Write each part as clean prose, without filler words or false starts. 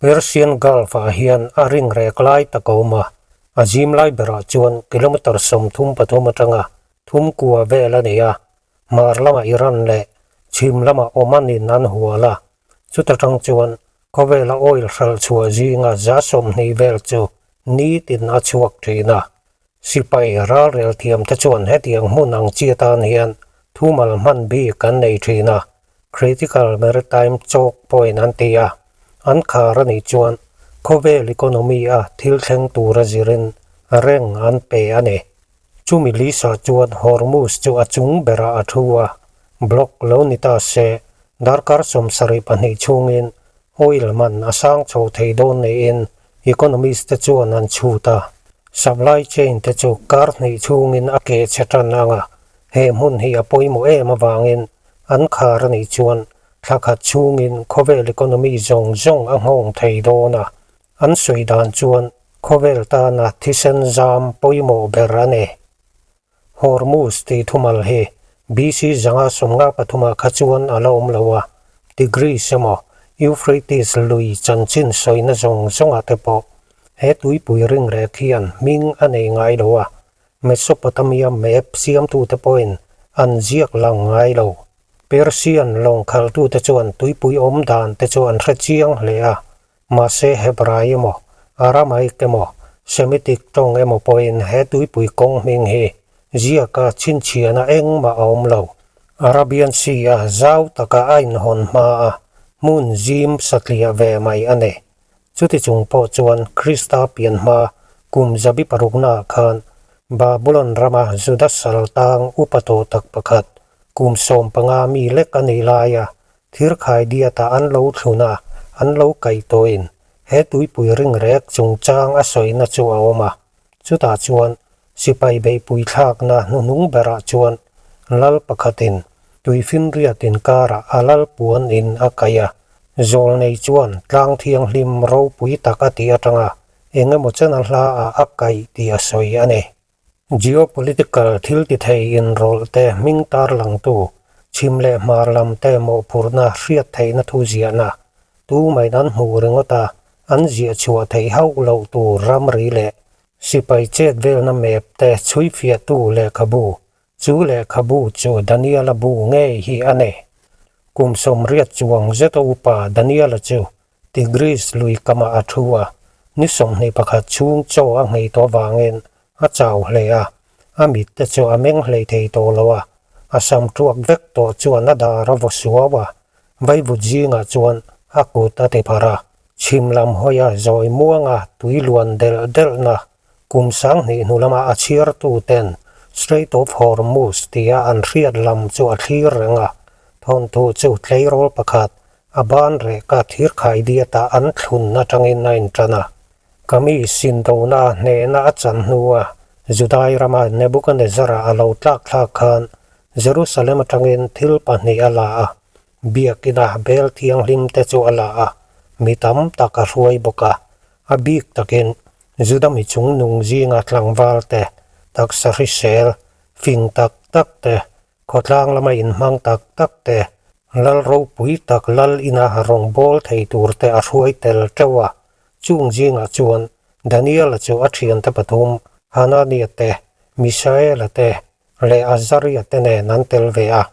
Persian Gulf-ah hian a ring rek lai tak a awm a, a zim lai berah chuan kilometre 33 atanga thum kua vel a nei a, hmar lamah Iran leh chhim lamah Oman-in an hual a, chuta tang chuan khawvela oil hralh chhuah zinga 20% vel chu nitin a chhuak thin a. Sipai ralrel thiamte chuan hetiang hmun ang chi atan hian thumal hman bik an nei thin a, Critical Maritime Choke Point an ti a, an khar a nih chuan khawvel economy-a thil thleng tura zirin reng an pe a ni. Chumi Lisa chuan Hormuz chu a chung berah a thu a, block lo ni ta se darkar 72 chhungin oil man a sang chho thei dawn niin economist te chuan an chhut a. Supply chain te chu kar hnih chhungin a keh chhe tan ang a, he hmun hi a pawimawh em avangin an khar a nih chuan thla khat chhungin khawvel economy zawng zawng a nghawng thei dawn a, an sawi dan chuan khawvel tana thisen zam pawimawh ber a ni. Hormuz tih thumal hi BC 153 kha chuan a la awm lo a, Tigris emaw Euphrates lui chanchin sawina zawng zawngah te pawh he tuipui ring rek hian hming a nei ngai lo a, Mesopotamia map siamtute pawhin an ziak lang ngai lo. Persian lawng khaltute chuan tuipui awm dan te chu an hre chiang hle a, mahse Hebrai emaw, Aramaic emaw, Semitic tawng emaw pawhin he tuipui kawng hming hi ziaka chhinchhiahna engmah a awm lo. Arabian Sea-a zau taka a inhawn hma a hmun zim satliah ve mai a ni. Chuti chung pawh chuan Krista pian hma kum 600naah khan Babulon rama Juda sal tang upa tawh tak pakhat kum 15 mi lek a nih laia thirkhai diata an lo thlun a, an lo kaih tawhin he tuipui ring rek chungchang a sawina chu a awm a. Chutah chuan sipai beihpui thlakna hnuhnung berah chuan lal pakhatin tuifinriat inkarah a lal puan in a kaih a, zawlnei chuan tlang thianghlim ropui tak a tih atanga eng emaw chen a hla ah a kaih tih a sawi a ni. Geopolitical thil ti thei inrawlh te hming tarlangtu, chhim leh hmar lam te mawhphurhna hriat theihna thu ziahna, tu maiin an hmuh ringawt a, an ziah chhuah theih hauh loh tur ramri leh sipai chet velna map te chhui fiahtu lehkhabu, chu lehkhabu chu Daniela bu ngei hi a ni. Kum 80 chuang zeta upa Daniela chu Tigris lui kamah a thu a, ni 21 chhung chaw a nghei tawh avangin a chau hle a, a mit te chu a meng hlei thei tawh lo a, a sam tuak vek tawh chuan a dar a vaw suau a, vaivut zingah chuan a kut a ti pharh a, chhim lam hawia zawi muanga tui luan delh delhna kum 2000 hnu lama a chhiartu ten Strait of Hormuz tia an hriat lam chu a thlir reng a, thawnthu chu tleirawl pakhat a ban reka thirkhai diata an thlun atangin a intan a. Kami sindona hnehna a chan hnua Judai rama Nebuchadnezzar-a a lo tlak thlak khan Jerusalem atangin thil pahnih a la a, biakina bel thianghlim te chu a la a, mi tam tak a hruai bawk a, a bik takin Juda mi chungnung zinga tlangval te, taksa hrisel, fing tak tak te, khawtlang lama inhmang tak tak te, lal ropui tak lal ina rawngbâwl thei tur te a hruai tel teuh a. Chung zingah chuan Daniela chu a thiante pathum, Hanania te, Misaela te leh Azaria te nen an tel ve a.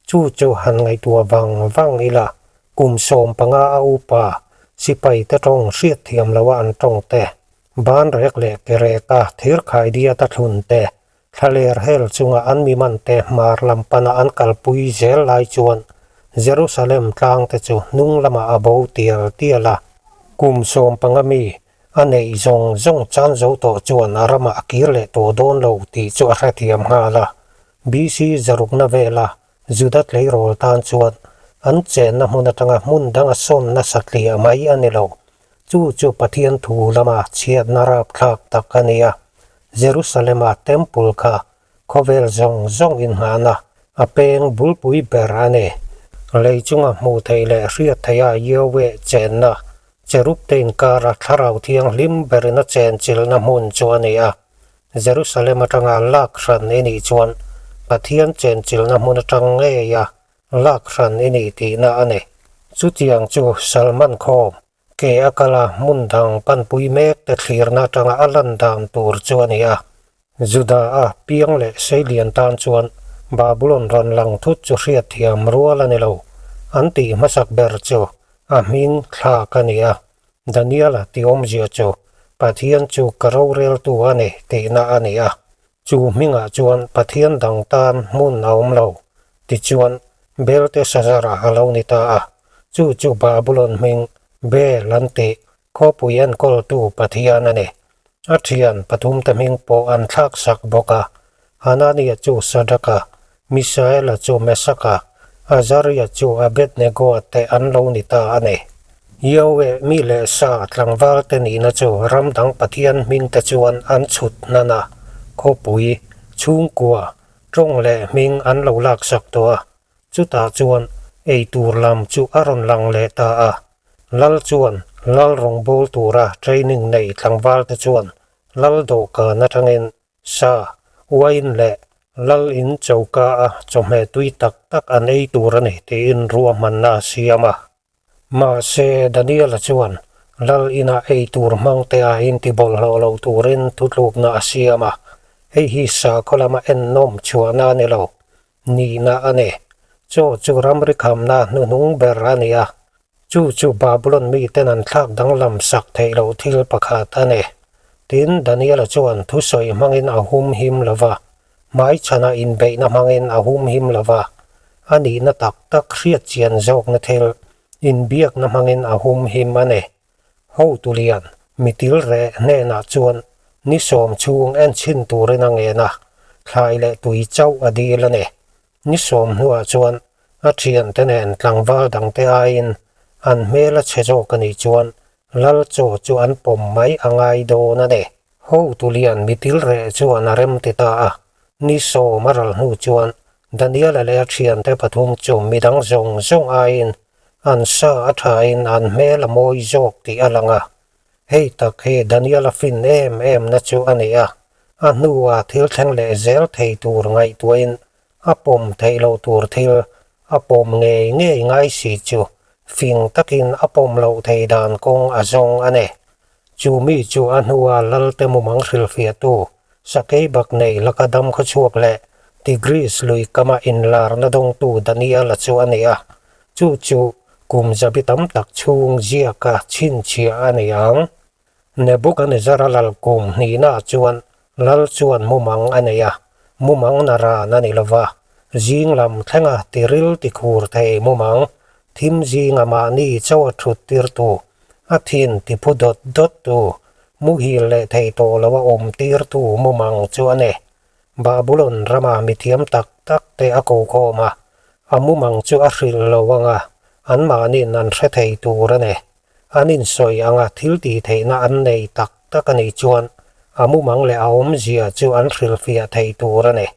Chu chu han ngaihtuah vang vang ila, kum 15 a upa sipai te tawng hriatthiam loha an tawng te, ban rek leh ke reka thirkhai diata thlun te, Thlaler hel chunga an mi man te hmar lam pana an kalpui zel lai chuan Jerusalem tlang te chu hnung lamah a bo tial tial a. Kum 15 mi a neih zawng zawng chan zo tawh chuan a ramah a kir leh tawh dawn lo tih chu a hrethiam nghal a. BC 600 vela Juda tleirawl tan chuan an chenna hmun atanga hmun danga sawn nasa tliah mai a ni lo. Chu chu Pathian thu lama chhiatna rapthlak tak a ni a. Jerusalema Temple kha khawvel zawng zawng inngahna a peng bulpui ber a ni. Lei chunga hmuh theih leh hriat theiha Yahweh chenna cherub te inkara thlarau thianghlim berin a chenchilhna hmun chu a ni a. Jerusalem atanga lak hran i nih chuan Pathian chenchilhna hmun atang ngeia lak hran i nih tihna a ni. Chutiang chu Salman khawm. Ke a kal a, hmun dang panpui mek te thlirna atanga a lan dan tur chu a ni a. Juda a piang leh seilian tan chuan Babulon rawn lang thut chu hriatthiam rual a ni lo. An tih hmasak ber chu a hming thlak a ni a. Daniela tih awmzia chu Pathian chu ka roreltu a ni tihna a ni a. Chu hmingah chuan Pathian dang tan hmun a awm lo. Tichuan, Belteshazzar-a a lo ni ta a. Chu chu Babulon hming Bel an tih khawpui enkawltu Pathian a ni. A thian pathumte hming pawh an thlaksak bawk a, Hanania chu Sadraka, Misaela chu Mesaka, Azaria chu Abednegoa te an lo ni ta a ni. Yahweh mi leh sa tlangvalte nihna chu ram dang Pathian hmingte chuan an chhut hnan a, khawpui, chhungkua, tawng leh hming an lo laksak tawh a, chutah chuan eitur lam chu a rawn lang leh ta a. Lal chuan lal rawngbâwl tura training nei tlangvalte chuan lal dawhkan atangin Sa, uain leh lal in choka a chawhmeh tui tak tak an ei tur a ni tiin ruahmanna a siam a. Mahse, Daniela chuan lal inah ei tur hmang te a intibawlhhlawh lo turin thutlukna a siam a, hei hi sakhaw lama ennawm chhuahna a ni lo, nihna a ni. Chaw chu ramri khamna hnuhnung ber a ni a, Chu chu Babulon miten an thlak danglam sak theih loh thil pakhat a ni. Tin, Daniela chuan thusawi hmangin a hum him lo va, hmaichhana inbeihna hmangin a hum him lo va, a nihna tak tak hriat chian zawkna thil inbiakna hmangin a hum him a ni. Hotu lian, mitil reh hnenah chuan ni sawm chhung enchhin turin a ngen a, thlai leh tui chauh a dil a ni. Ni sawm hnuah chuan a thiante nen tlangval dangte aiin an hmel a chhe zawk a nih chuan lal chaw chu an pawm mai a ngai dawn a ni. Hotu lian mitil reh chuan a rem ti ta a, ni sawm a ral hnu chuan Daniela leh a thiante pathum chu midang zawng zawng aiin an sa a thain an hmel a mawi zawk tih a lang a. Hei tak hi Daniela fin em em na chu a ni a, a hnua thil thleng leh zel thei tur ngaihtuahin a pawm theih loh tur thil a pawm ngei ngei ngai si chu fing takin a pawm loh thei dan kawng a zawng a ni. Chu mi chu a hnua Lalte mumang hrilhfiahtu Sakei bak nei laka dam khaw chhuak leh Tigris lui kama inlarna dawngtu Daniela chu a ni a, chu chu kum zabi tam tak chhung ziaka chhinchhiah a ni ang. Nebukanezzar-a lal kum hnihnaah chuan lal chuan mumang a nei a, mumang na ran a ni lo va, zing lam thlenga tiril tikhur thei mumang, thim zinga mahni chaw a thut tirtu, a thin tiphu dawt dawttu, muhil leh thei tawh lo a awm tirtu mumang chu a ni. Babulon rama mithiam tak tak te a ko khawm a, a mumang chu a hrilh lo ang a, anmahniin an hre thei tur a ni. An insawi anga thil tih theihna an nei tak tak a nih chuan a mumang leh a awmzia chu an hrilhfiah thei tur a ni.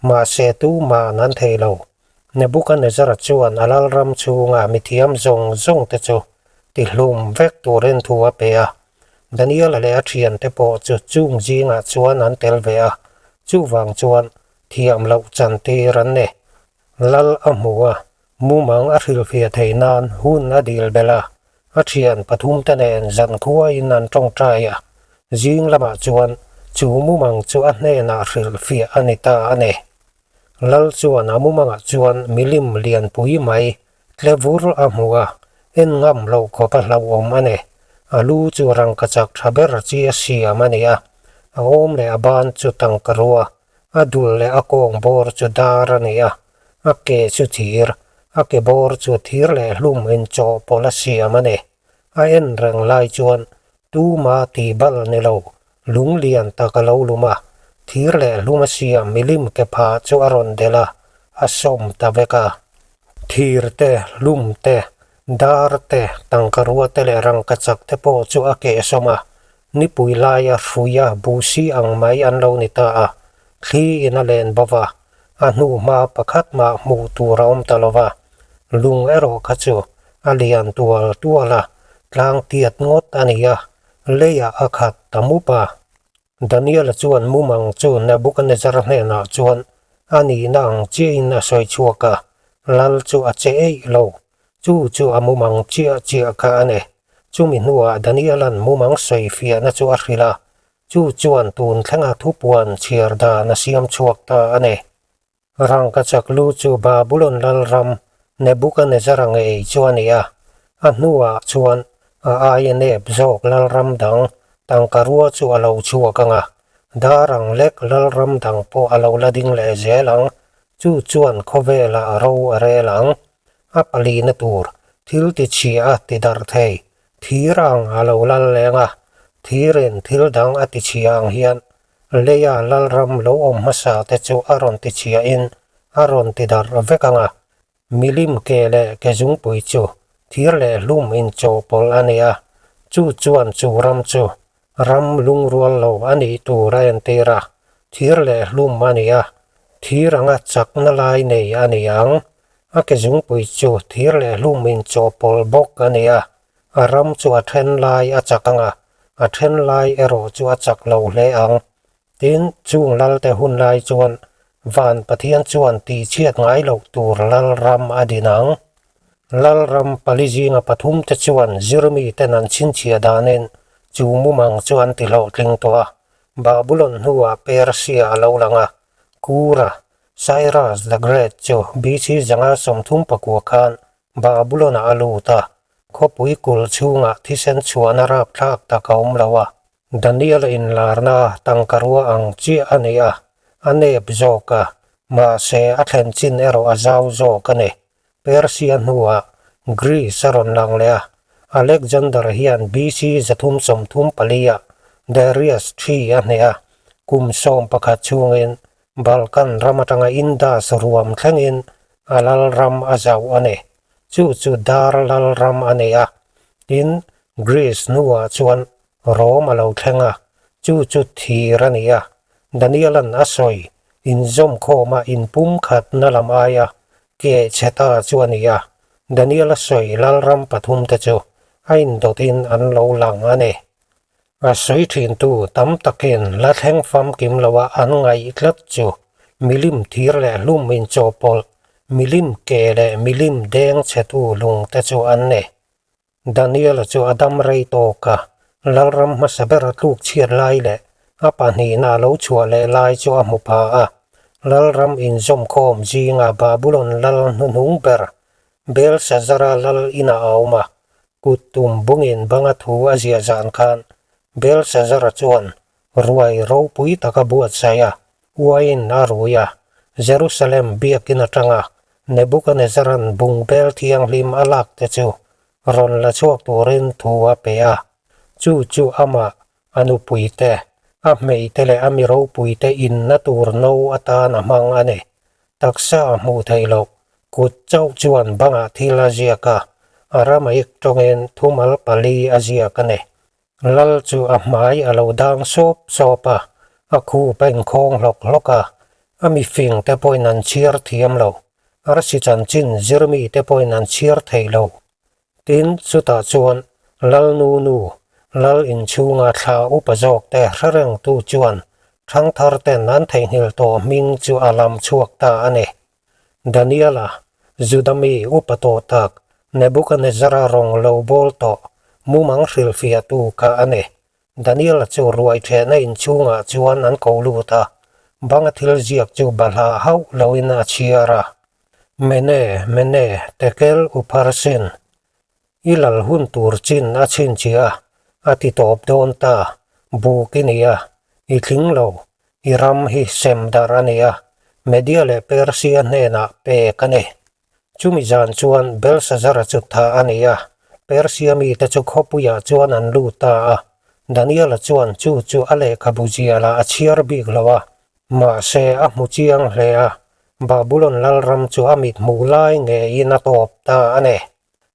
Mahse tuma'n an thei lo. Nebukanezzara chuan a lalram chhunga mithiam zawng zawng te chu tihlum vek turin thu a pe a. Daniela leh a thiante pawh chu chung zingah chuan an tel ve a, chuvang chuan thiam loh chantir an ni. Lal a hmu a, Mumang a hrilhfiah theih nan hun a dil belh a, a thian pathumte nen zankhuain an tawngtai a, zing lamah chuan chu mumang chu a hnenah hrilhfiah a ni ta a ni. Lal chuan a mumangah chuan milim lianpui mai tle vur a hmu a, en ngam loh khawp a hlauhawm a ni. A lu chu rangkachak tha ber chi a siam a ni a, a awm leh a ban chu tangka rua, a dul leh a kawng bawr chu dar a ni a, A ke chu thir, a ke bawr chu thir leh hlum inchawhpawlh a siam a ni. A en reng lai chuan tuma tih bal ni lo, lung lian tak a lo lum a, thir leh hlum a siam milim ke phah chu a rawn delh a, a sawm ta vek a. Thir te, hlum te, dar te, tangkarua te leh rangkachak te pawh chu a kehsawm a, nipui laia hruia buhsi ang mai an lo ni ta a, thli in a len bawk a. A hnu hma pakhat mah hmuh tur a awm ta lo va, lung erawh kha chu a lian tual tual a, tlang tiat ngawt a ni a, leiah a khat ta mup a. Daniela chuan mumang chu Nebukanezzar hnenah chuan a nihna ang chiahin a sawi chhuak a, lal chu a che eih lo, chu chu a mumang chiah chiah kha a ni. Chumi hnuah Daniela'n mumang sawi fiahna chu a hrilh a, chu chuan tun thlenga thupuan chhiar dan a siam chhuak ta a ni. Rangka chak lu chu Babulon lalram Nebukanezzara ngei chu a ni a, a hnuah chuan a aia nep zawk lalram dang tangka rua chu a lo chhuak ang a, dar ang lek lalram dang pawh a lo la ding leh zel ang, chu chuan khawvelah ro a rel ang. A palina tur thil ti chhia a ti darh thei, thir ang a lo lal leng a, thirin thil dang a ti chhia ang hian leia lalram lo awm hmasa te chu a rawn ti chhiain a rawn ti darh vek ang a. Milim ke leh ke zungpui chu thir leh hlum inchawhpawlh a ni a, chu chuan chu ram chu ram lungrual lo a nih tur a entir a, thir leh hlum a ni a, thir anga chakna lai nei a ni ang. A ke zungpui chu thir leh hlum inchawhpawlh bawk a ni a, a ram chu a then lai a chak ang a, a then lai erawh chu a chak lo hle ang. Tin, chung lalte hun lai chuan Van Pathian chuan tihchhiat ngai loh tur lalram a din ang. Lalram pali zinga pathumte chuan zirmiten an chhinchhiah danin chu mumang chu an ti hlawhtling tawh a, Babulon hnuah Persia a lo lang a, Kura, Cyrus the Great chu BC 139 khan Babulon-ah a lut a, khawpui kulh chhungah thisen chhuahna rapthlak tak a awm lo a. Daniel-a inlarna tangka rua ang chiah a ni a, a nep zawk a, mahse a thlen chin erawh a zau zawk a ni. Persia hnuah Greece a rawn lang leh a, Alexander hian BC 334 ah Darius ii a hneh a, kum 11 chhungin Balkan ram atanga Indus ruam thlengin a lalram a zauh a ni. Chu chu dar lalram a ni a, tin Greece hnuah chuan Rome a lo thleng a, chu chu thir a ni a. Daniel-a'n a sawi, inzawmkhawma inpumkhatna lam aia keh chhe ta chu a ni a. Daniel-a sawi lalram pathumte chu a indawtin an lo lang a ni. A sawi thintu tam takin la thleng famkim loa an ngaih tlat chu milim thir leh hlum inchawhpawlh, milim ke leh milim deng chhetu lungte chu an ni. Daniela chu a dam rei tawk a, lalram hmasa ber a tluk chhiat lai leh a pahnihna a lo chhuah leh lai chu a hmu pha a. Lalram inzawmkhawm zinga Babulon lal hnuhnung ber Belshazzara lal inah a awm a, kut tum bungin banga thu a ziah zan khan Belshazzara chuan ruai ropui tak a buatsaih a, uaiin a rui a, Jerusalem biakin atanga Nebukanezzara'n bungbel thianghlim a lak te chu rawn la chhuak turin thu a pe a. Chu chu amah, a nupui te, a hmei te leh a mi ropui te inna tur no atan a hmang a ni. Taksa a hmuh theih loh, kut chauh chuan bangah thil a ziak a, Aramaic tawngin thumal pali a ziak a ni. Lal chu a hmai a lo dang sawp sawp a, a khup a inkhawng hlawk hlawk a, a mifing te pawhin an chhiar thiam lo, arsi chanchin zirmi te pawhin an chhiar thei lo. Tin, chutah chuan Lal nu nu, Lal inchhunga thla upa zawk te hre rengtu chuan thangthar ten an theihnghilh tawh hming chu a lam chhuak ta a ni. Daniela, Juda mi upa tawh tak, Nebukanezzara rawng lo bawl tawh, mumang hrilhfiahtu kha a ni. Daniela chu ruai thehna inchhungah chuan an ko lut a, banga thil ziak chu balhah hauh loin a chhiar a. Mene, Mene, Tekel Upharsin, i lal hun tur chin a chhinchhiah a, a ti tawp dawn ta, buk i ni a, i tling lo, I ram hi sem darh a ni a, Media leh Persia hnenah pek a ni. Chumi zan chuan Belshazzar-a chu thah a ni a, Persia mite chu khawpuiah chuan an lut ta a. Daniel-a chuan chu chu a lehkhabu zialah a chhiar bik lo a, mahse a hmu chiang hle a, Babulon lalram chu a mit hmuh lai ngeiin a tawp ta a ni.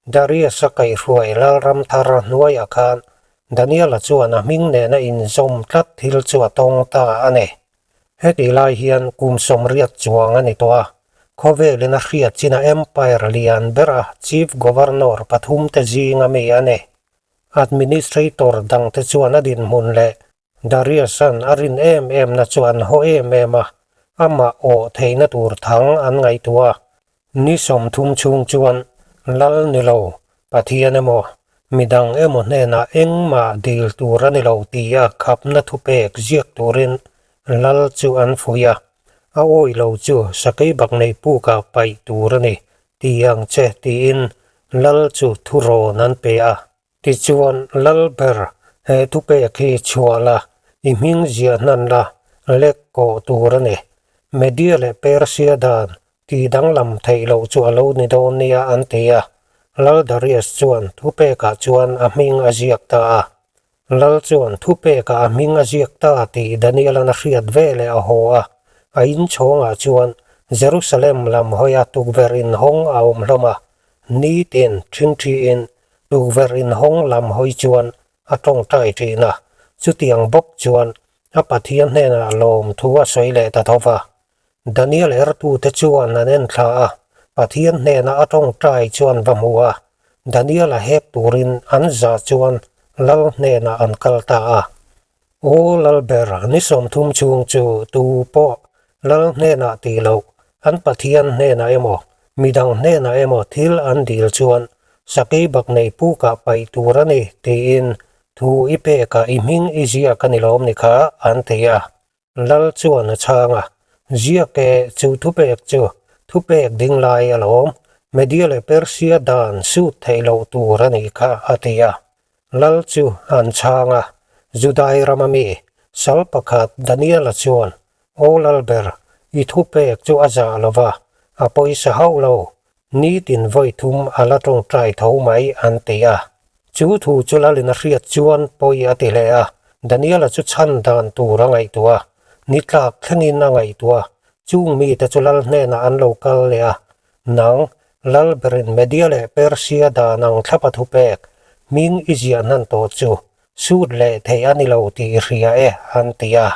Darius-a kaihhruai lalram thar hnuaiah khan Daniel-a chuan a hming nena inzawm tlat thil chu a tawng ta a ni. Hetih lai hian kum 80 chuang a ni tawh a, khawvelin a hriat chin a Empire lian bera Chief Governor pathumte zinga mi a ni. Administrator dangte chuan a dinhmun leh Darius-a'n a rin em emna chu an haw em em a, amah awh theihna tur thang an ngaihtuah a. Ni 30 chhung chuan lal ni lo, Pathian emaw, Midang emaw hnenah engmah dil tur a ni lo tia khapna thupek ziak turin lal chu an fuih a, a awih lo chu sakei bak nei pukah paih tur a ni ti ang che tiin lal chu thurawn an pe a. Tichuan lal ber he thupek hi chhuah la, i hming ziah hnan la, lek kawh tur a ni. Media leh Persia dan Tih danglam theih loh chu a lo ni dawn nia an ti a, Lal Darius chuan thupekah chuan a hming a ziak ta a. Lal chuan thupekah a hming a ziak ta tih Daniel-a'n a hriat veleh a haw a, a inchhawngah chuan Jerusalem lam hawia tukverh inhawng a awm hlawm a, nitin ṭhingṭhiin tukverh inhawng lam hawi chuan a tawngtai ṭhin a, chutiang bawk chuan a Pathian hnenah lawmthu a sawi leh ta tho va. Daniel ertute chuan an en thla a, Pathian hnena a tawngtai chuan va hmu a, Daniel a hek turin an zah chuan lal hnenah an kal ta a. Aw Lalber, ni 30 chhung chu tu pawh lal hnenah tih loh, an Pathian hnenah emaw, midang hnenah emaw thil an dil chuan sakei bak nei pukah paih tur a ni tiin thu i pekah i hming i ziak a ni lawm ni kha, an ti a. Lal chuan a chhang a, Ziak e, chu thupek chu thupek ding lai alawm, Media leh Persia dan sut theih loh tur a nih kha, a ti a. Lal chu an chhang a, Judai rama mi, sal pakhat Daniela chuan, Aw Lalber, i thupek chu a zah lo va, a pawisa hauh lo, Nitin vawi thum a la tawngtai tho mai an ti a. Chu thu chu Lalin a hriat chuan pawi a ti hle a, Daniela chu chhan dan tur a ngaihtuah a, ni tlak thlengin a ngaihtuah a, chung mite chu Lal hnenah an lo kal leh a, Nang, Lal berin Media leh Persia dan ang thlapa thupek, hming i ziah hnan tawh chu sut leh theih a ni lo tih i hria e, an ti a.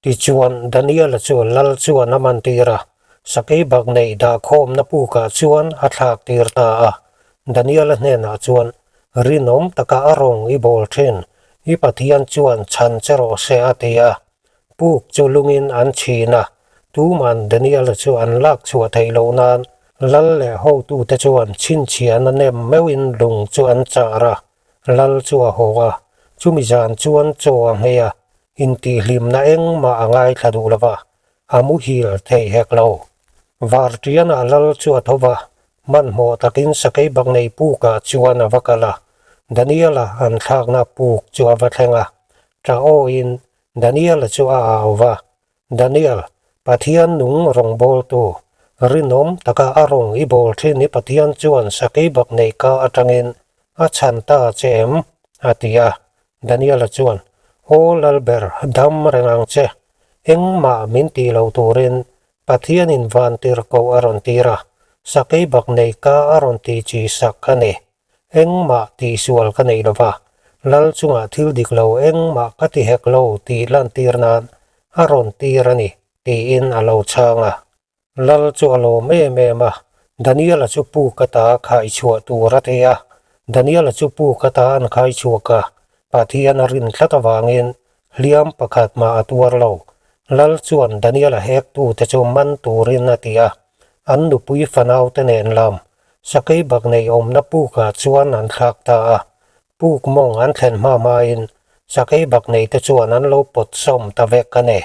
Tichuan, Daniela chu lal chuan a mantir a, sakei bak neih dahkhawmna pukah chuan a thlak tir ta a. Daniela hnenah chuan, Rinawm taka a rawng i bawl thin, i Pathian chuan chhan che rawh se a ti a. Puk chu lungin an chhin a, tuman Daniela chu an lak chhuah theih loh nan lal leh hotute chuan chhinchhiahna nem meuhin lung chu an char a, lal chu a haw a, chumi zan chuan chaw a nghei a, Intihhlimna engmah a ngaithla duh lo va, a muhil thei hek lo. Varṭianah lal chu a tho va, hmanhmawh takin sakei bak nei pukah chuan a va kal a. Daniela an thlakna puk chu a va thleng a, ṭah awiin Daniela chu a au va, Daniel, Pathian nung rawngbawltu, rinawm taka a rawng i bawl ṭhin i Pathian chuan sakei bak nei ka aṭangin a chhan ta che em? a ti a. Daniela chuan, Aw Lalber, dam reng ang che. Engmah min tih lo turin Pathianin vantir koh a rawn tir a, sakei bak nei ka a rawn ti chi sak a ni. Engmah tihsual ka nei lova, Lal chungah thil dik lo engmah ka ti hek lo tih lantir nan a rawn tir a ni, tiin a lo chhang a. Lal chu a lawm em em a, Daniela chu puk ata khai chhuah tur a ti a. Daniela chu puk ata an khai chhuak a, Pathian a rin tlat avangin hliam pakhat mah a tuar lo. Lal chuan Daniela hektute chu man turin a ti a, an nupui fanaute nen lam sakei bak nei awmna pukah chuan an thlak ta a. Puk mawng an thlen hma hmain sakei bak neite chuan an lo pawt sawm ta vek a ni.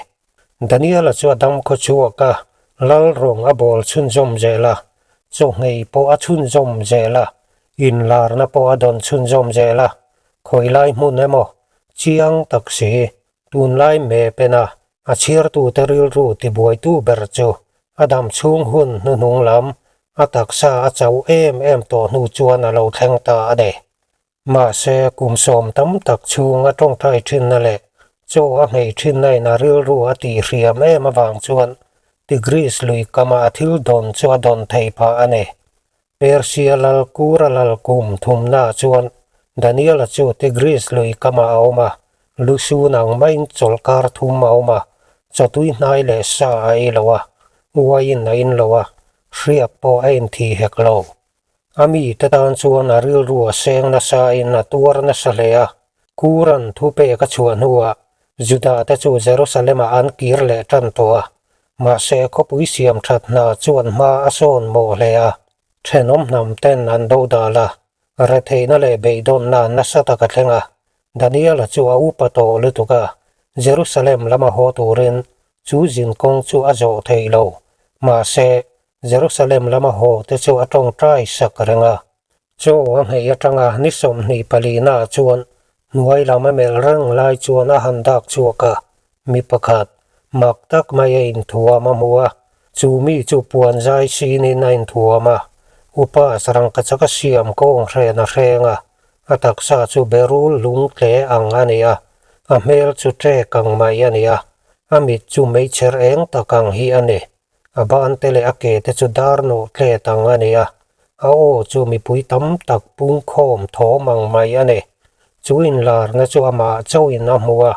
Daniela chu a dam khaw chhuak a, lal rawng a bawl chhunzawm zel a, chawhngei pawh a chhunzawm zel a, inlarna pawh a dawn chhunzawm zel a, khawilai hmun emaw chiang tak si, tunlai me pena a chhiartute rilru tibuaitu ber chu a dam chhung hun hnuhnung lam a taksa a chauh em em tawh hnu chuan a lo thleng ta a ni. Mahse, kum sawm tam tak chhung a tawngtai thinna leh chaw a nghei thinna in a rilru a tihhriam em avang chuan Tigris lui kama a thil dawn chu a dawn thei phah a ni. Persia lal Kura lal kum thumnaah chuan Daniela chu Tigris lui kamah a awm a, lusun ang maiin chawlhkar thum a awm a, chawtui hnai leh sa a ei lo a, uaiin a in lo a, hriak pawh a inthih hek lo. A mite tan chuan a rilru a seng nasain a tuar nasa hle a. Kuran thupek a chhuah hnuah Juda-te chu Jerusalem-ah an kir leh tan tawh a. Mahse, khawpui siam that hna chuan hma a sawn mawh hle a. Thenawm hnam ten an dodal a. Retheihna leh beidawnna nasa tak a thleng a, Daniela chu a upa tawh lutuk a, Jerusalem lama haw turin chu zinkawng chu a zawh thei lo. Mahse, Jerusalem lama haw te chu a tawngtai sak reng a. Chaw a hmei atanga ni 24 ah chuan hnuai lam a melh reng lai chuan a han dak chhuak a, mi pakhat mak tak mai a inthuam a hmu a, chu mi chu puan zai sinin a inthuam a, upa rangkachak a siam kawng hren a hreng a, a taksa chu berul lung tle ang a ni a, a hmel chu ṭek ang mai a ni a, a mit chu meichher eng tak ang hi a ni. A ban te leh a ke te chu dar nawh tlet ang a ni a, a aw chu mipui tam tak pungkhawm thawm ang mai a ni. Chu inlarna chu amah chauhin a hmu a,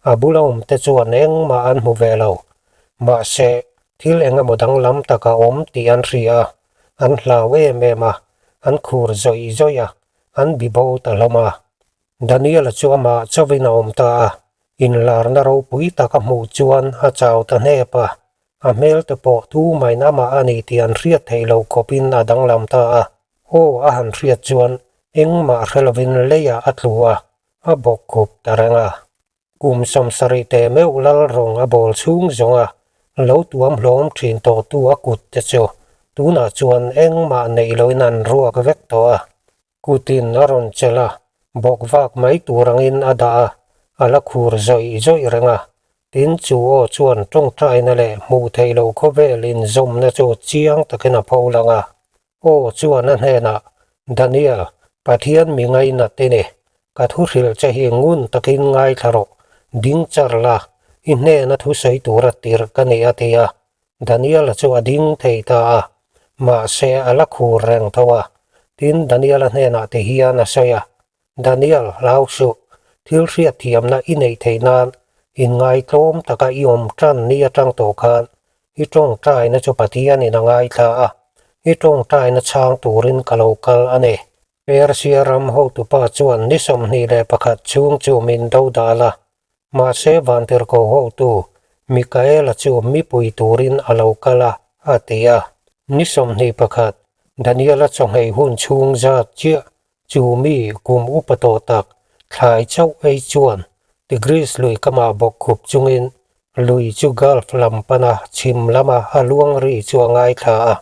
a bula awm te chuan engmah an hmu ve lo. Mahse, thil eng emaw danglam tak a awm tih an hria a, an hlau em em a, an khur zawih zawih a, an bibo ta hlawm a. Daniela chu amah chauhin a awm ta a, inlarna ropui tak a hmuh chuan a chau ta hnep a, a hmel te pawh tumain amah a ni tih an hriat theih loh khawpin a danglam ta a. Aw a han hriat chuan engmah hre lovin leiah a tlu a, a bawk khup ta reng a. Kum 70 teh meuh lal rawng a bawl chhung zawng a, lo tuam hlawm thin tawhtu a kut te chu tunah chuan engmah neih loin an ruak vek tawh a. Kutin a rawn chelh a, bawk vak mai tur angin a dah a, a la khur zawih zawih reng a. Tin, chu aw chuan tawngtaina leh hmuh theih loh khawvel inzawmna chu chiang takin a pho lang a. Aw chuan a hnenah, Daniel, Pathian mi ngainat i ni. Ka thu hrilh che hi ngun takin ngaithla rawh, ding char la, i hnena thusawi tura tirh ka ni a ti a. Daniela chu a ding thei ta a, mahse a la khur reng tho a. Tin, Daniela hnenah ti hian a sawi a, Daniel, hlau suh, thil hriatthiamna i neih theih nan inngaihtlawm taka i awm tan ni atang tawh khan i tawngtaina chu Pathianin a ngaithla a, i tawngtaina chhang turin ka lo kal a ni. Persia ram hotupa chuan ni 21 chhung chu min do dal a, Mahse Vantirhkoh hotu Mikaela chu mipui turin a lo kal a, a ti a. Ni 21, Daniela chawhmeh hun chhung zat chiah chu mi kum upa tawh tak thlai chauh ei chuan Tigris lui kamah bawk khup chungin lui chu Gulf lam pana chhim lama a luang ri chu a ngaithla a,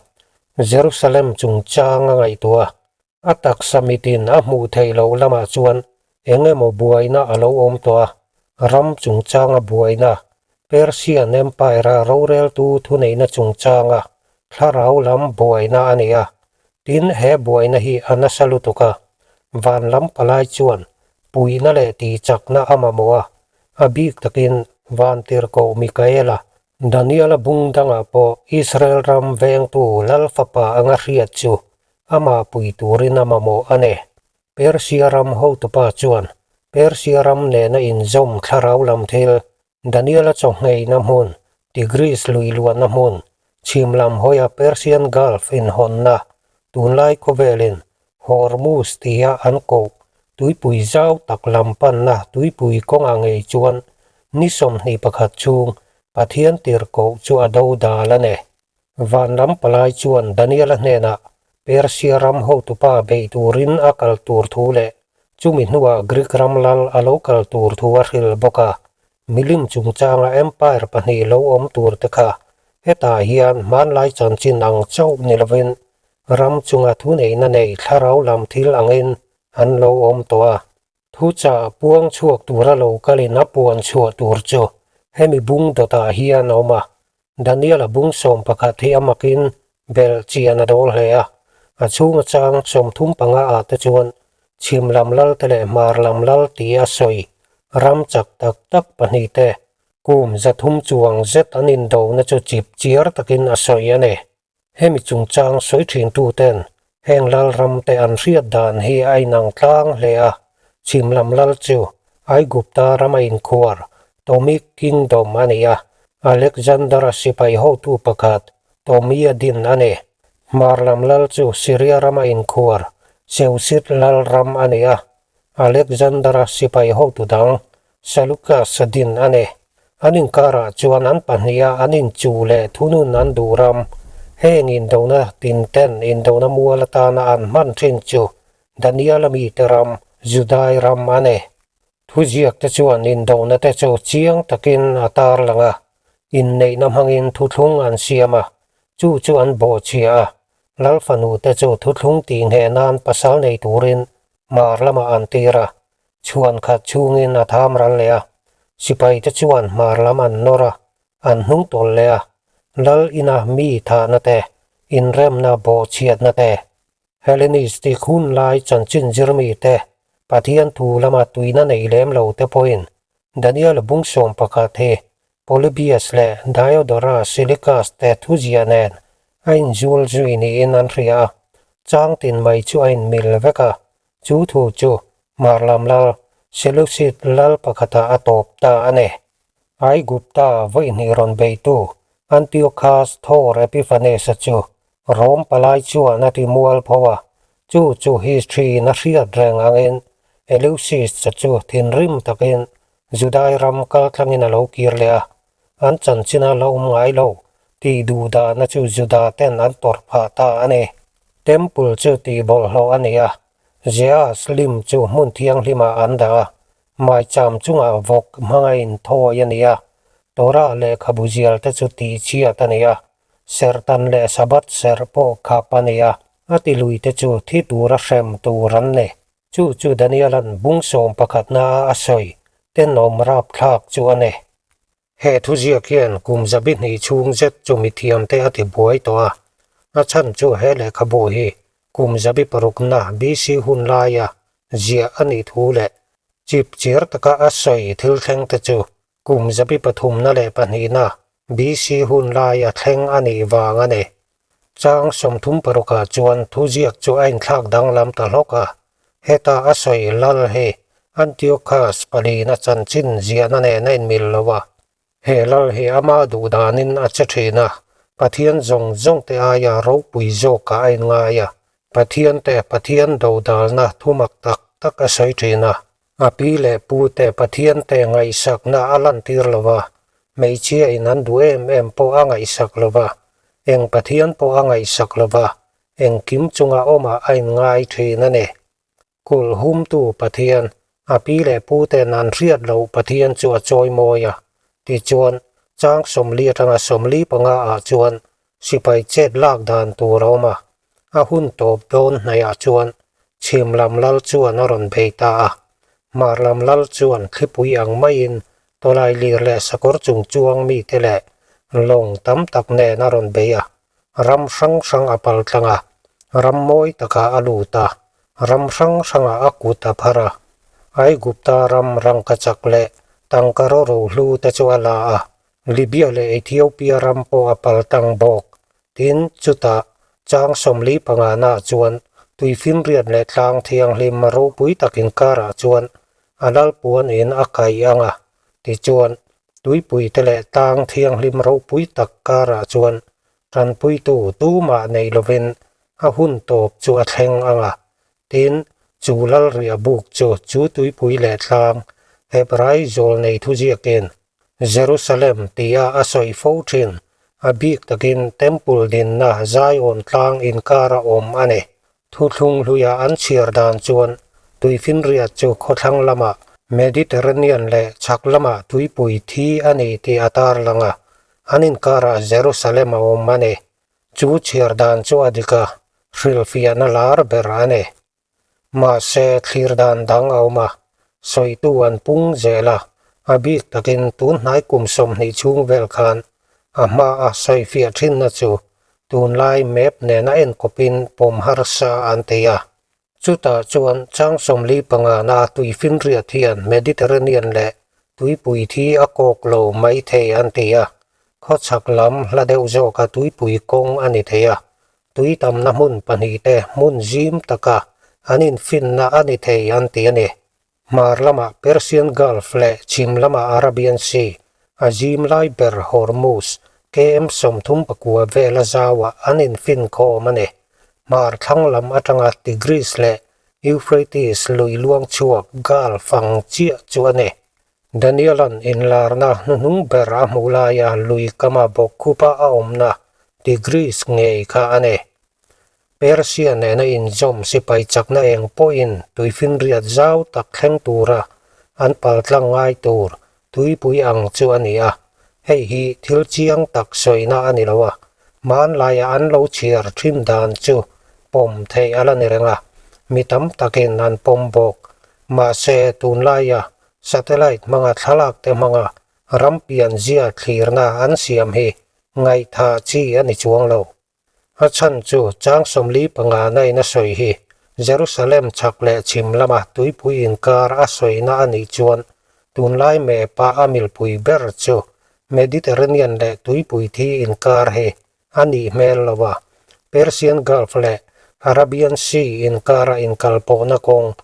Jerusalem chungchang a ngaihtuah a. A taksa mitin a hmuh theih loh lamah chuan eng emaw buaina a lo awm tawh a, ram chungchanga buaina, Persian Empire-a roreltu thuneihna chungchanga thlarau lam buaina a ni a. Tin, he buaina hi a nasa lutuk a, van lam palai chuan puihna leh tihchakna a mamawh a, a bik takin Vantirhkoh Mikaela, Daniela bung dangah pawh Israel ram vengtu Lal fapa anga hriat chu Amah pui turin a mamawh a ni. Persia ram hotupa chuan Persia ram nena inzawm thlarau lam thil, Daniela chawhngheina hmun, Tigris lui luahna hmun, chhim lam hawia Persian Gulf inhawnna, tunlai khawvelin Hormuz tia an koh tuipui zau tak lam panna tuipui kawngah ngei chuan ni 21 chhung Pathian tirhkoh chu a do dal a ni. Van lam palai chuan Daniela hnenah Persia ram hotupa beih turin a kal tur thu leh chumi hnuah Greek ram lal a lo kal tur thu a hrilh bawk a. Milim chungchanga empire pahnih lo awm tur te kha hetah hian hmanlai chanchin ang chauh ni lovin ram chunga thuneihna nei thlarau lam thil angin an lo awm tawh a. Thuchah puang chhuak tura lo kalin a puan chhuah tur chu hemi bung dawtah hian a awm a. Daniela bung 11 hi a makin belh chian a dawl hle a, a chhunga chang 35 ah te chuan chhim lam lal te leh hmar lam lal tih a sawi ram chak tak tak pahnih te kum 300 chuang zet an indona chu chip chiar takin a sawi a ni. Hemi chungchang sawi thintu ten heng lal ram te an hriat dan hi a inang tlang hle a, chhim lam lal chu Aigupta ram a inkhuar Ptomic Kingdom a ni a, Alexander-a sipai hotu pakhat Ptomy-a din a ni. Hmar lam lal chu Syria ram a inkhuar Seleucid lal ram a ni a, Alexander-a sipai hotu dang Seleucus-a din a ni. An inkarah chuan an pahniha an inchuh leh thunun an duh ram. Heng indona tinten indona mual atana an hman thin chu Daniela mite ram, Judai ram a ni. Thuziakte chuan indona te chu chiang takin a tarlang a, inneihna hmangin thuthlung an siam a, chu chu an bawhchhia a, Lal fanute chu thuthlung tih ngheh nan pasal nei turin hmar lamah an tir a, chhuan khat chhungin a tham ral leh a, sipaite chuan hmar lam an nawr a, an hnung tawlh leh a, Lal ina mi thahna te, inremna bawhchhiatna te, Hellenistic hun lai chanchin zirmi te, Pathian thu lama tuina nei lem lo te pawhin Daniel bung sawm pakhat hi Polybius leh Diodorus Silicus te thuziah nen a inzul zui niin an hria a, chang tin mai chu a inmil vek a, chu thu chu Hmar lam lal Seleucid lal pakhatah a tawp ta a ni. Aigupta vawihnih rawn beitu Antiochus Thor Epiphanes-a chu Rom palai chuan a ti mual pho a, chu chu history in a hriat reng angin Eleusis-a chu thinrim takin Judai ram kaltlangin a lo kir leh a, an chanchin a la awm ngai lo tih duh dahna chu Juda ten an tawrh phah ta a ni. Temple chu tih bawlhhlawh a ni a, Zeus lim chu hmun thianghlimah an dah a, maicham chungah vawk hmanga inthawi a ni a, Torah lehkhabu zial te chu tihchhiat a ni a, Serhtan leh Sabbath serh pawh khap a ni a, a tilui te chu thi tura hrem tur an ni. Chu chu Daniela'n bung sawm pakhatna a sawi tenawm rapthlak chu a ni. He thuziak hian kum zabi hnih chhung zet chu mithiamte a ti buai tawh a, a chhan chu he lehkhabu hi kum zabi parukna BC hun laia ziah a nih thu leh chip chiar taka a sawi thil thleng te chu kum zabi pathumna leh pahnihna BC hun laia thleng a nih vang a ni. Chang 36 ah chuan thuziak chu a inthlak danglam ta hlawk a, heta a sawi lal hi Antiochus palina chanchin ziahna nen a inmil lo a, he lal hi ama duh danin a che thin a, Pathian zawng zawng te aia ropui zawkah a inngai a, Pathian te Pathian dodalna thumak tak tak a sawi thin a, a pi leh pu te Pathian te ngaihsakna a lantir lo va, hmeichhia in an duh em em pawh a ngaihsak lo va, eng Pathian pawh a ngaihsak lo va, engkim chunga awmah a inngai thin a ni. Kulh humtu Pathian, a pi leh pu ten an hriat loh Pathian chu a chawi mawi a, tichuan chang 40 atanga 45 ah chuan sipai chet lak dan tur a awm a, a hun tawp dawn hnaihah chuan chhim lam lal chuan a rawn bei ta a, hmar lam lal chuan thlipui ang maiin tawlai lir leh sakawr chung chuang mite leh lawng tam tak nen a rawn bei a, ram hrang hrang a pal tlang a, ram mawi takah a lut a, ram hrang hrangah a kut a phar a, Aigupta ram rangkachak leh tangka rawro hlu te chu a la a, Libya leh Ethiopia ram pawh a pal tang bawk. Tin, chutah, chang 45 naah chuan tuifinriat leh tlang thianghlim ropui tak inkarah chuan a lal puan in a kaih ang a, tichuan, tuipuite leh tlang thianghlim ropui tak karah chuan tanpuitu tumah nei lovin a hun tawp chu a thleng ang a. Tin, chu lalriah buk chu chu tuipui leh tlang Hebrai zawl nei thuziakin Jerusalem tia a sawi fo thin, a bik takin Temple dinna Zion tlang inkara awm a ni. Thuthlung hluia an chhiar dan chuan tuifinriat chu khawthlang lamah Mediterranean leh chhak lamah tuipui thi a ni tih a tarlang a, an inkarah Jerusalem a awm a ni. Chu chhiar dan chu a dik a, hrilhfiahna lar ber a ni. Mahse, thlir dan dang a awm a, sawitu an pung zel a, a bik takin tun hnai kum 20 chhung vel khan a hmaa sawifiah thinna chu tunlai map nena enkawpin pawm harsa an ti a. Chutah chuan chang 45 na tuifinriat hian Mediterranean leh tuipui thi a kawk lo mai thei an ti a, khawchhak lam hla deuh zawka tuipui kawng a ni thei a, tui tamna hmun pahnih te hmun zim taka an infinna a ni thei an ti a ni. Hmar lamah Persian Gulf leh chhim lamah Arabian Sea, a zim lai ber Hormuz, KM 39 vela zauah an infin khawm a ni. Hmar thlang lam atanga Tigris leh Euphrates lui luang chhuak Gulf ang chiah chu a ni. Daniela'n inlarna hnuhnung ber a hmuh laia lui kama bawkkhupa a awmna Tigris ngei kha a ni. Persia nena inzawm sipai chakna eng pawhin tuifinriat zau tak thleng tura an paltlang ngai tur tuipui ang chu a ni a. Hei hi thil chiang tak sawina a ni lo a, hmanlaia an lo chhiar thin dan chu pawm theih a la ni reng a, mi tam takin an pawm bawk. Mahse, tunlaia satellite hmanga thlalak te hmanga ram pianzia thlirna an siam hi ngaihthah chi a ni chuang lo. A chhan chu chang 45 na in a sawi hi Jerusalem chhak leh chhim lama tuipui inkar a sawina a nih chuan tunlai map-a a milpui ber chu Mediterranean leh tuipui thi inkar hi a nih hmel lo a, Persian Gulf leh Arabian Sea inkara inkalpawhna kawng,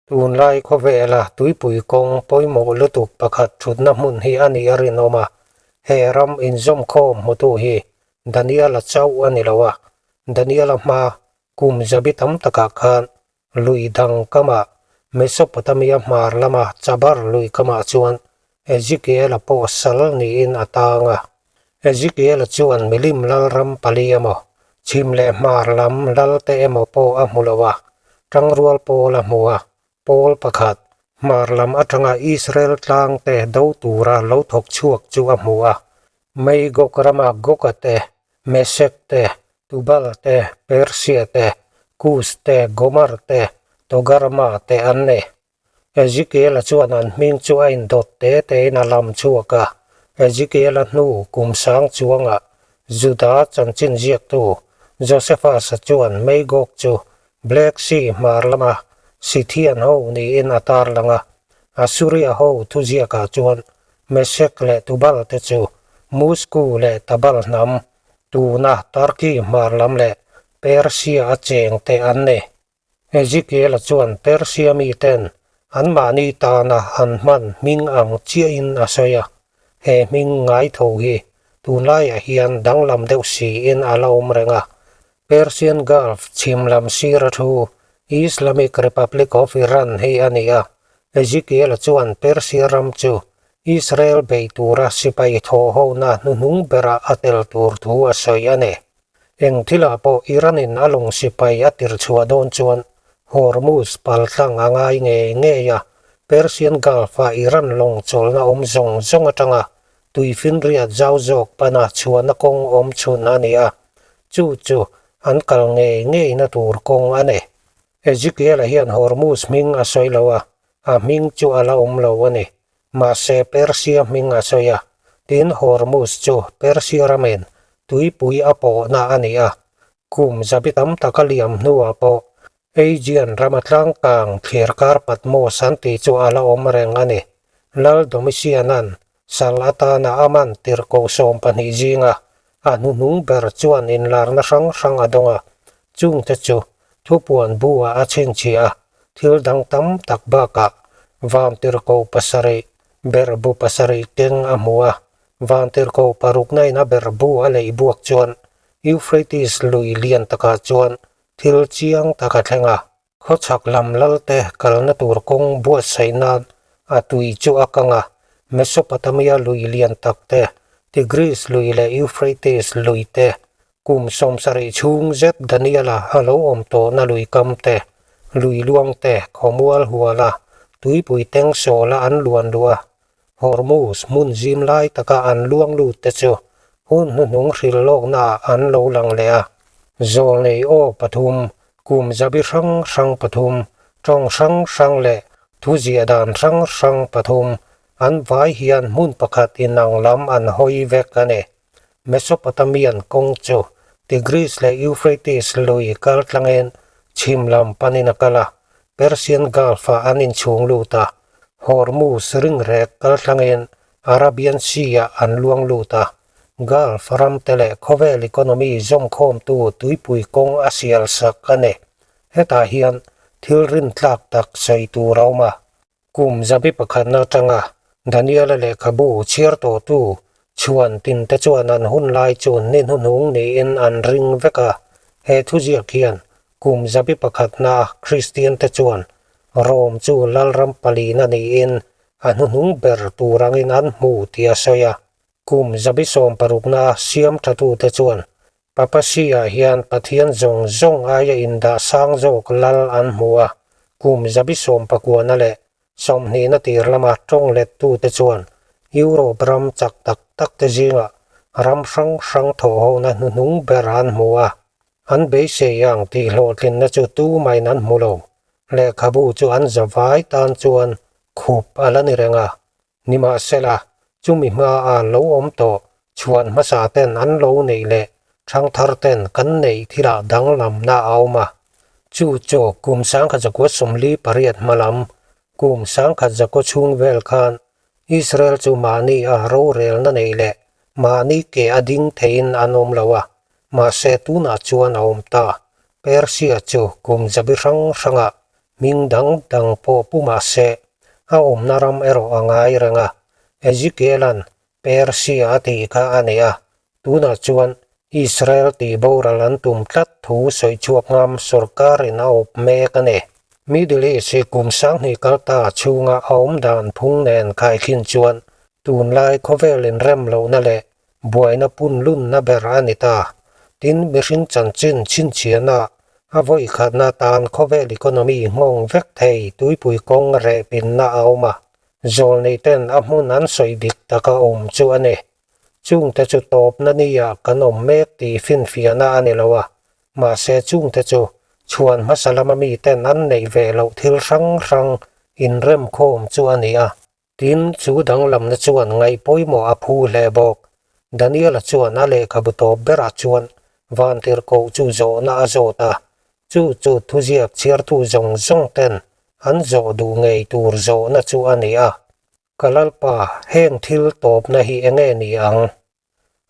tunlai khawvela tuipui kawng pawimawh lutuk pakhat thutna hmun hi a nih a rinawm a, he ram inzawmkhawm hmutu hi Daniela chauh a ni lo a, Daniela hma kum zabi tam takah khan lui dang kamah Mesopotamia hmar lama Chabar lui kamah chuan Ezekiela pawh sal niin a tang a. Ezekiela chuan milim lalram pali emaw, chhim leh hmar lam lalte emaw pawh a hmu lo a, tangrual pawl a hmu a, pawl pakhat hmar lam atanga Israel tlangte do tura lo thawk chhuak chu a hmu a. Magog rama Goga te, Meshek te, Tubal te, Persia te, Kus te, Gomer te, Togarma te an ni. Ezekiela chuan an hming chu a indawt te tein a lam chhuak a. Ezekiela hnu kum sang chuangah Juda chanchin ziaktu Josephus-a chuan Magog chu Black Sea hmar lama Scythian ho niin a tarlang a. Assuria ho thuziakah chuan Meshek leh Tubal te chu Musku leh Tabal hnam, tuna Turkey hmar lam leh Persia a cheng te an ni. Ezekiel-a chuan Persia miten anmahni tana an hman hming ang chiahin a sawi a, he hming ngai tho hi tunlaiah hian danglam deuh siin a la awm reng a. Persian Gulf chhim lam sira thu Islamic Republic of Iran hi a ni a, Ezekiel-a chuan Persia ram chu Israel bei tura sipai thawhhona hnuhnung berah a tel tur thu a sawi a ni. Eng thilah pawh Iran-in a lawng sipai a tirchhuah dawn chuan Hormuz paltlang a ngai ngei ngei a, Persian Gulf-a Iran lawng chawlhna awm zawng zawng atanga tuifinriat zau zawk pana chhuahna kawng awm chhun a ni a, chu chu an kal ngei ngeina tur kawng a ni. Ezekiel-a hian Hormuz hming a sawi lo a, a hming chu a la awm lo a ni. Mahse Persia hming a sawi a, tin Hormuz chu Persia ramin tuipui a pawhna a ni a, kum zabi tam taka liam hnuah pawh Aegean rama tlangkang thliarkar Patmos an tih chu a la awm reng a ni. Lal Domitian-a'n sal atana a man tirhkoh 12 zinga a hnuhnung ber chuan inlarna hrang hrang a dawng a, chungte chu thupuan bu-ah a chhinchhiah a, thil dang tam tak bakah vantirhkoh pasarih berhbu pasarih keng a hmu a, vantirhkoh parukna in a berhbu a leih buak chuan Euphrates lui lian takah chuan thil chiang tak a thleng a. Khawchhak lam lalte kalna tur kawng buatsaih nan a tui chu a kang a, Mesopotamia lui lian tak te, Tigris lui leh Euphrates lui te, kum 70 chhung zet Daniela a lo awm tawhna lui kam te, lui luang te, khawmual huala tuipui teng sawla an luan luh a, Hormuz hmun zim lai taka an luang lut te chu hun hnuhnung hrilh lawknaah an lo lang leh a. Zawlnei aw pathum, kum zabi hrang hrang pathum, tawng hrang hrang leh thuziah dan hrang hrang pathum an vai hian hmun pakhat inang lam an hawi vek a ni. Mesopotamian kawng chu Tigris leh Euphrates lui kal tlangin chhim lam panin a kal a, Persian Gulf-ah an inchhung lut a, Hormuz ringrek kal tlangin Arabian Sea-ah an luang lut a, Gulf ram te leh khawvel economy zawmkhawmtu tuipui kawng a sial sak a ni. Hetah hian thil rintlak tak sawi tur a awm a. Kum zabi pakhatna atanga Daniela lehkhabu chhiar tawhtu chhuan tinte chuan an hun lai chu ni hnuhnung niin an ring vek a. He thuziak hian kum zabi pakhatna Kristiante chuan Rom chu lalram palina niin a hnuhnung ber tur angin an hmu tih a sawi a. Kum zabi 16na siam thatute chuan. Papacy-ah hian Pathian zawng zawng aia indah sang zawk lal an hmu a, kum zabi sawmpakuana leh sawmhnihna tir lama tawng lettute chuan Europe ram chak tak takte zingah ram hrang hrang thawhhona hnuhnung ber an hmu a. An beisei ang tih hlawhtlinna chu tumain an hmu lo. Lehkhabu chu an zavai tan chuan khup a la ni reng a. Nimahsela, chumi hmaa lo awm tawh chhuan hmasa ten an lo neih leh thangthar ten kan neih thilah danglamna a awm a. Chu chu kum sangkhat zakua 48 hma lam, kum sangkhat zakua chhung vel khan Israel chu mahni a rorelna neih leh mahni ke a ding theiin an awm lo a, mahse tunah chuan a awm ta. Persia chu kum zabi hrang hrangah hming dang dang pawh pu mahse a awmna ram erawh a ngai reng a, Ezekiela'n Persia a tih kha a nei a, tunah chuan Israel tih boral an tum tlat thu sawi chhuak ngam sorkarin a awp mek a ni. Middle East hi kum sanghnih kal ta chhunga a awm dan phung nen khaikhin chuan tunlai khawvel inrem lohna leh buaina punlunna ber a ni ta. Tin, mihring chanchin chhinchhiahna a vawi khatna tan khawvel economy nghawng vek thei tuipui kawng reh pinna a awm a, zawlnei ten a hmun an sawi dik taka awm chu a ni. Chungte chu tawpna nia kan awm mek tih finfiahna a ni lo a, mahse chungte chu chhuan hmasa lama miten an neih ve loh thil hrang hrang inremkhawm chu a ni a. Tin, chu danglamna chuan ngaih pawimawh a phu hle bawk. Daniela chuan a lehkhabu tawp berah chuan vantirhkoh chu zawhna a zawt a, chu chu thuziak chhiartu zawng zawng ten an zawh duh ngei tur zawhna chu a ni a. Ka Lalpa, heng thil tawpna hi enge ni ang?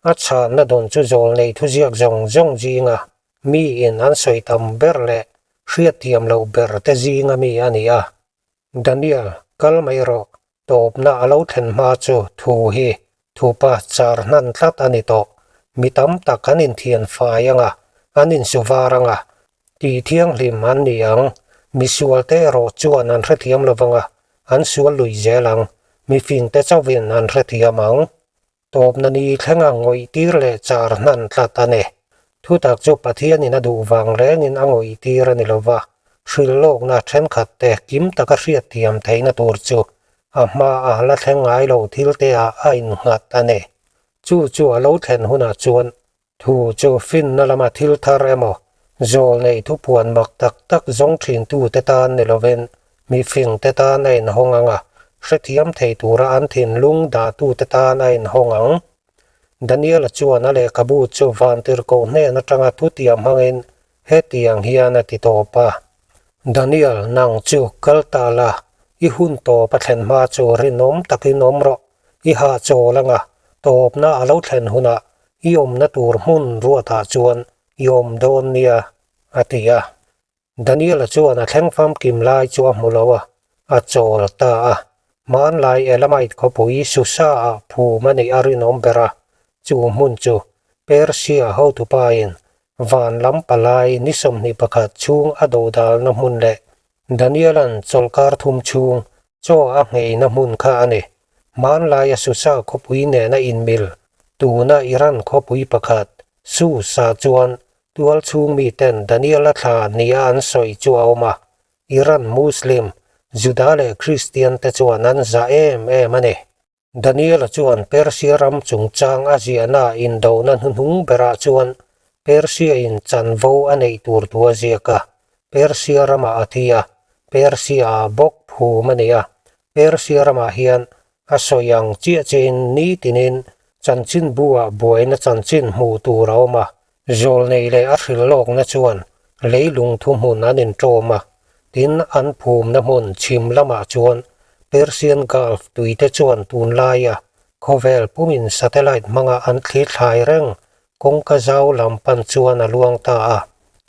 A chhanna dawn chu zawlnei thuziak zawng zawng zinga miin an sawi tam ber leh hriatthiam loh ber te zinga mi a ni a. Daniel, kal mai rawh, tawpna a lo thlen hma chu thu hi thupa char hnan tlat a ni tawh. Mi tam tak an inthian fai anga, an insu var anga, tih thianghlim an ni ang. Mi sualte erawh chuan an hrethiam lovanga, an sual lui zel ang. Mi fingte chauhin an hrethiam ang. Tawpna ni thlenga ngawih tir leh char hnan tlat a ni. Thutak chu Pathianin a duh vang rengin a ngawih tir a ni lo va, hrilhlawkna thenkhat te kim taka hriatthiam theihna tur chu a hmaa la thleng ngai lo thil te ah a innghat a ni. Chu chu a lo thlen hunah chuan Thu chu finna lama thil thar emaw, zawl nei thupuan mak tak tak zawng thintute tan ni lovin mifingte tan a inhawng ang a, hrethiam thei tura an thinlung dahtute tan a inhawng ang. Daniela chuan a lehkhabu chu vantirhkoh hnen atanga thutiam hmangin hetiang hian a ti tawp a, Daniel, nang chu kal ta la, i hun tawp a thlen hma chu rinawm takin awm rawh, i hahchawl ang a, tawpna a lo thlen hunah I awmna tur hmun ruatah chuan i awm dawn nia, a ti a. Daniela chuan a thleng famkim lai chu a hmu lo a, a chawl ta a. Hmanlai Elamite khawpui Susa-ah phum a neih a rinawm ber a, chu hmun chu Persia hotupain van lam palai ni 21 chhung a dodalna hmun leh Daniela'n chawlhkar thum chhung chaw a ngheina hmun kha a ni. Hmanlaia Susa khawpui nena inmil, tuna Iran khawpui pakhat, Susa chuan tual chhung miten Daniela thla nia an sawi chu a awm a. Iran Muslim, Juda leh Kristian te chuan an zah em em a ni. Daniela chuan Persia ram chungchang a ziahna indona hnuhnung berah chuan Persia-in chanvo a neih tur thu a ziak a, Persia ramah a thi a, Persia-ah bawk phum a nei a. Persia ramah hian a sawi ang chiah chiahin nitinin chanchinbu-ah buaina chanchin hmuh tur a awm a, zawlnei leh a hrilhlawkna chuan leilung thuhmun an inṭawm a, tin an phumna hmun chhim lamah chuan Persian Gulf tuite chuan tunlaia khawvel pumin satellite hmanga an thlithlai reng kawngka zau lam pan chuan a luang ta a.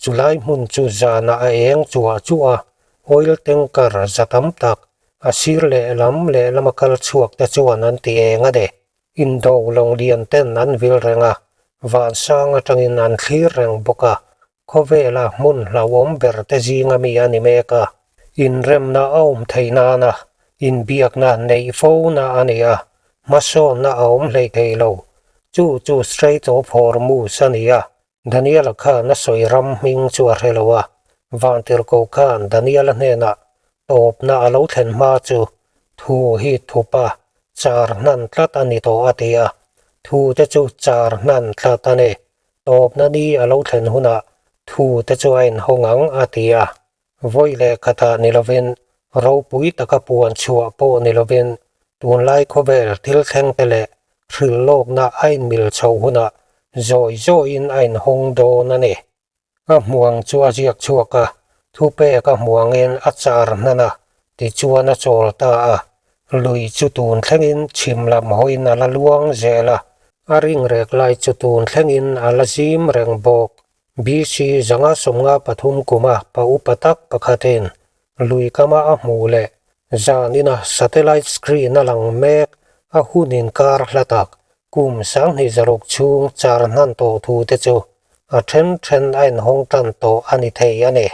Chulai hmun chu zanah a eng chuah chuah a, oil tanker za tam tak a sir lehlam lehlama kal chhuak te chuan an ti eng a ni. Indo lawng lian ten an vil reng a, vansang atangin an thlir reng bawk a, khawvela hmun hlauhawm ber te zinga mi a ni mek a. Inremna a awm theih nana inbiakna neih fona a ni a, hmasawnna a awm hlei thei lo. Chu chu Strait of Hormuz a ni a. Daniela khan a sawi ram hming chu a hre lo a, Vantirhkoh khan Daniela hnenah tawpna a lo thlen hma chu thu hi thup a, char hnan tlat a ni tawh a ti a, thu te chu char hnan tlat a ni. Tawpna ni a lo thlen hunah thu te chu a inhawng ang a ti a. Vawi leh khatah ni lovin, ropui taka puan chhuah pawh ni lovin, tunlai khawvel thil thleng te leh hrilh lawkna a inmil chhoh hunah zawi zawiin a inhawng dawn a ni. A hmuang chu a ziak chhuak a, thupek a hmuangin a char hnan a, tichuan a chawl ta a. Lui chu tun thlengin chhim lam hawiin a la luang zel a, a ringrek lai chu tun thlengin a la zim reng bawk. BC 153 kuma pa upa tak pakhatin lui kama a hmuh leh zanina satellite screen a lang mek a hun inkar hla tak kum 2600 chhung char hnan tawh thu te chu a then then a inhawng tan tawh a ni thei a ni.